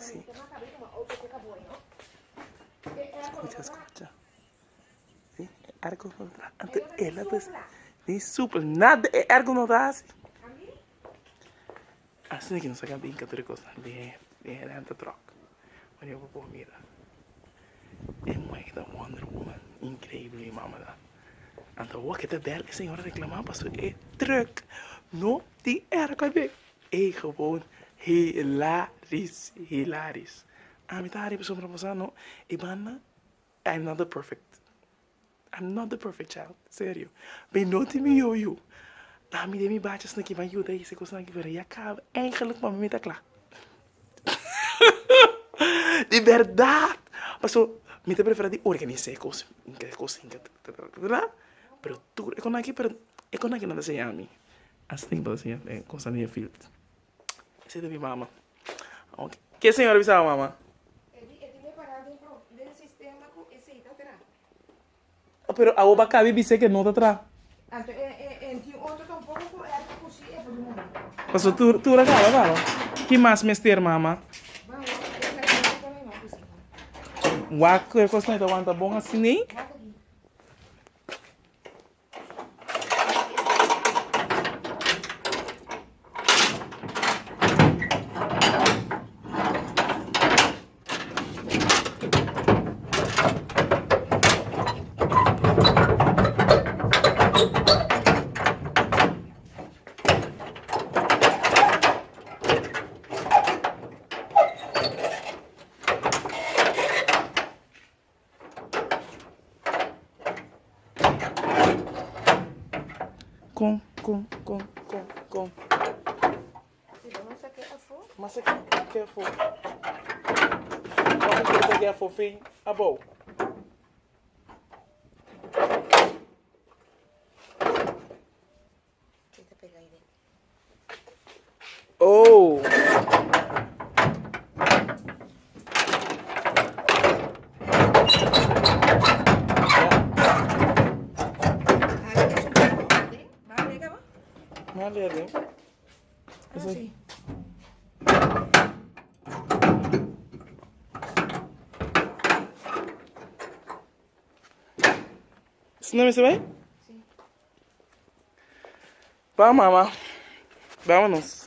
Si. Skucha, skucha. Si, e airco no ta traha. Anto el a bisa, ni supla, nada e airco no ta hasi. Asina ki nos a kaba hinka tur e kosnan den e renta truck. Manera bo por mira. E muhé ki ta Wonder Woman, increíble mi mama ta. Anto awor ke ta bel e señora reclama pasobra e truck no tin airco aden. Ey gewoon hilarisch, hilarisch. Ami ta hari pasobra bo sa no, e banda I'm not the perfect, I'm not the perfect child, serio. Mi no tin mi yoyo. Ami den mi bacha esnan ki mi a yuda hisa kosnan aki pero ya kaba eigenlijk pa mi mi ta kla. Di bèrdat! Paso mi ta prefera di organisá e kos, hinka e kos, hinka pero tur e kosnan aki pero e kosnan aki no ta siña mi. Asina ki bo ta siña e kosnan den e field. Esei ta mi mama. Ok. Ke señor a bisa bo mama? E di e tin e pará den pro den sistema ku esei ta tra. Pero awo bo a kabi bis'é ke no ta tra. Anto e e e tin otro tampoko ku erko ku si e por move. Paso tur tur a kaba kaba. Ki mas mester mama? Ban wak esaki no ta mihó ku si. Wak ku e kosnan ta wanta bon asin'ei. Wak aki. Kon, kon, kon, kon, kon. Mas ke afó. Mas ke afó fin abou. Oh. Esei no mester bai? Ba mama. Vámonos.